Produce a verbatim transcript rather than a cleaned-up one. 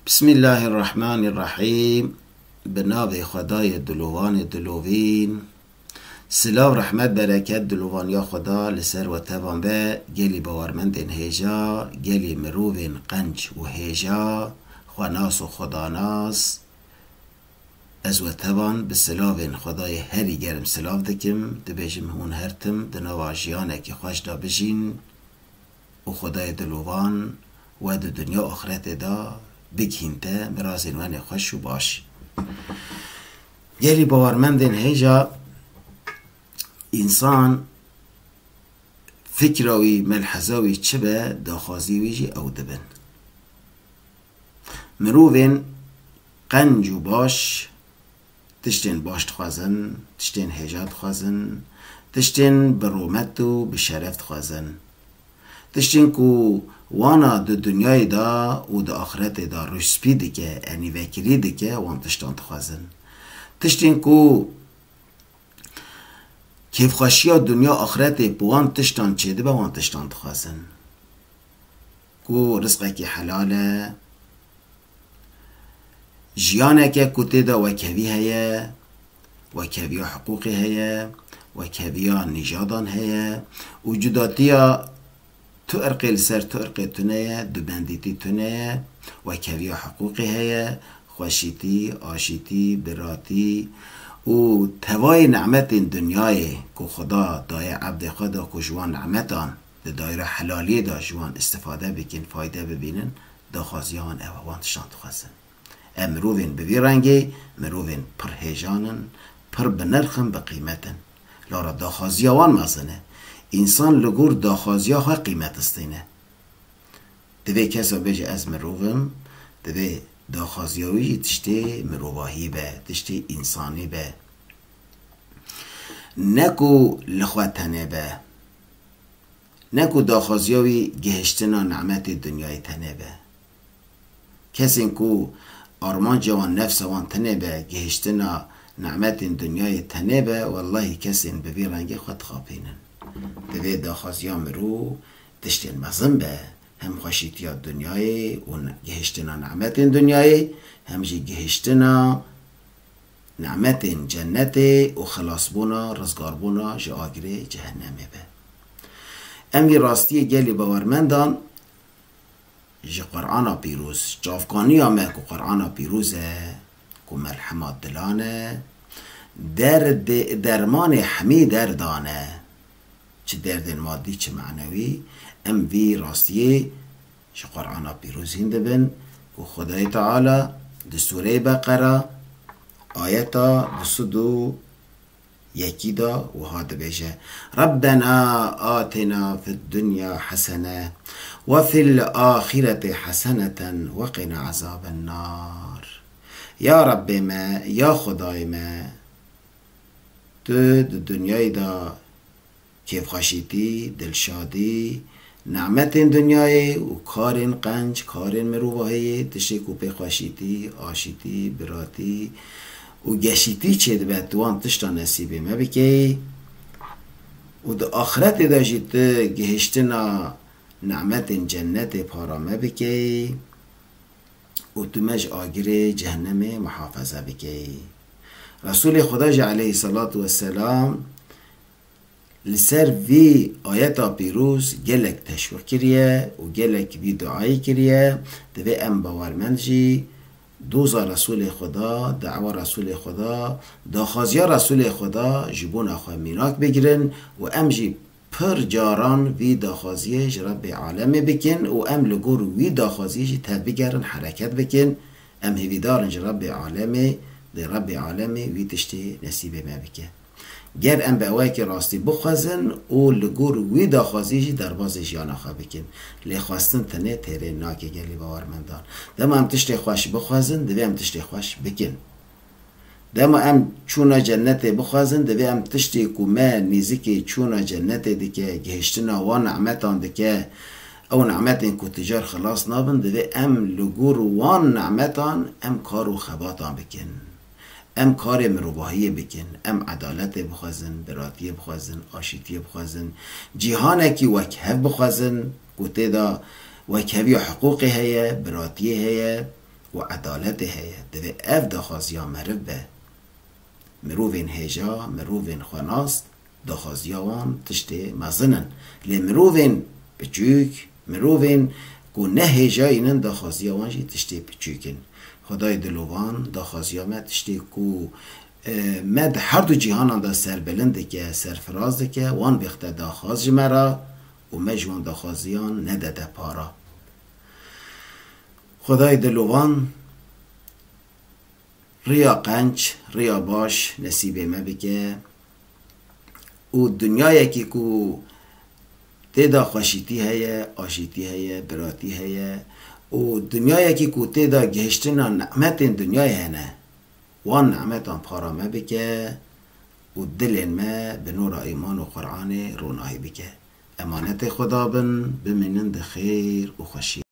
Bismillahirrahmanirrahîm. Bi navê Xwedayê dilovanê dilovîn. Silav, rehmet, bereket, dilovaniya Xweda li ser we tevan be, gelî bawermendên hêja, gelî mirovên qenc û hêja, xwenas û xwedanas. Ez we tevan bi silavên Xwedayê herî germ silav dikim, dibêjim hûn her tim di nava jiyanekî xweş de bijîn û Xwedayê dilovan we di dinya û axretê de bigihînte mirazên wenê xweş û baş. Gelî bawermendên hêja, însan fikra wî, melheza wî çi be, daxwazî wî jî ew dibin. Mirovên qenc û baş tiştên baş dixwazin, tiştên hêja dixwazin, tiştên bi rûmet û bi şeref dixwazin. Tiştên ku wana di dinyayê de û di axretê de rûspî dike, enîvekirî dike, wan tiştan dixwazin. Tiştên ku kêfxweşiya dinya axretê bi wan tiştan çêdibe, wan tiştan dixwazin. Ku rizqekî helal e, jiyaneke ku tê de wekhevî heye, wekheviya hiqûqê heye, wekheviya nîjadan heye û cudatiya tu irqê li ser tu irqê tune ye, dubendîtî tune ye, wekheviya hiqûqê heye, xweşîtî, aşîtî, biratî û tevayê nimetên dinyayê ku Xweda daye ebdê xwe de ku ji wan nimetan di dayra helaliyê de ji wan istifade bikin, fayde bibînin, daxwaziya wan ew e, wan tiştan dixwazin. Em mirovên bi vî rengê, mirovên pir hêjan in, pir bi nirx in, bi qîmet in. Lora daxwaziya wan mezin e. Însan li gor daxwaziya xwe qîmet distîne. Divê kesa bêje, ez mirov im, divê daxwaziya wî jî tiştê mirovahî be, tiştê însanî be. Ne ku li xwe tenê be. Ne ku daxwaziya wî gihiştina nimetê dinyayê tenê be. Kesên ku armanca wan, nefsa wan tenê be gihiştina nimetên dinyayê tenê be, wellahî kesên bi vî rengê xwe dixapînin. Divê daxwaziya mirov tiştên mezin be, hem xweşîtiya dinyayê û gihiştina nimetên dinyayê, hem jî gihiştina nimetên cennetê û xilasbûna, rizgarbûna ji agirê cehennemê be. Em vî rastiyê gelî bawermendan ji Qur'ana Pîroz, çavkaniya me ku Qur'ana Pîroz e, ku merhema dilan e, derdê, dermanê hemî derdan e, çi derdên madî, çi manewî, em vî rastiyê ji Qur'ana Pîroz hîn dibin ku Xwedayê Teala di Sûreyê Beqera ayeta du sed û yekî de wiha dibêje, Rabbena atina fid dunya hesene we fil axireti heseneten we qina ezaben nar. Ya Rabbê me, ya Xwedayê me, tu di dinyayê de kêfxweşîtî, dilşadî, nimetên dinyayê û karên qenc, karên mirovahiyê, tiştê ku pê xweşîtî, aşîtî, biratî û geşîtî çêdibe, tu wan tişta nesîbê me bikeyî û di axretê de jî tu gihiştina nimetên cennetê para me bikeyî û tu me ji agirê cehennemê muhafaza bikeyî. Resûlê Xweda jî aleyhisselatu vesselam li ser vî ayeta pîroz gelek teşwîq kiriye û gelek vî duayê kiriye. Divê em bawermend jî doza Resûlê Xweda, dawa Resûlê Xweda, daxwaziya Resûlê Xweda ji bona xwe mînak bigirin û em jî pir caran vî daxwaziyê ji Rebbê Alemê bikin û em li gor wî daxwaziyê jî tevbigerin, hereket bikin. Em hêvîdar in ji Rebbê Alemê, dê Rebbê Alemê wî tiştê nesîbê me bike. Ger em bi ewayekî rastî bixwazin û li gor wî daxwazî jî derbazê jiyana xwe bikin. Lê xwestin tenê têrê nake gelî bawermendan. Dema em tiştê xweş bixwazin, divê em tiştê xweş bikin. Dema em çûna cennetê bixwazin, divê em tiştê ku me nêzikê çûna cennetê dike, gihiştina wan nimetan dike, ew nimetên ku tu car xilas nabin, divê em li gor wan nimetan em kar û xebatan bikin. Em karê mirovahiyê bikin, em edaletê bixwazin, biratiyê bixwazin, aşîtiyê bixwazin, cîhanekî wekhev bixwazin, ku tê de wekheviya hiqûqê heye, biratiyê heye û edaletê heye. Divê ev daxwaziya meriv be. Mirovên hêja, mirovên xwenas, daxwaziya wan tiştê mezin in. Lê mirovên piçûk, mirovên ku ne hêjayî nin, daxwaziya wan jî tiştê piçûk in. Xwedayê dilovan, daxwaziya me tiştê ku, e, me di her du cîhanan de serbilind dike, serfiraz dike, wan bêxte daxwaz ji me re û me ji wan daxwaziyan nedede para. Xwedayê dilovan, riya qenc, riya baş nesîbê me bike û dinyayekî ku tê de xweşîtî heye, aşîtî heye, biratî heye û dinyayekî ku tê de gihiştina nimetên dinyayê hene, wan nimetan para me bike û dilên me bi nûra îman û Qur'anê ronahî bike. Emanetê Xweda bin, bimînin di xêr û xweşî.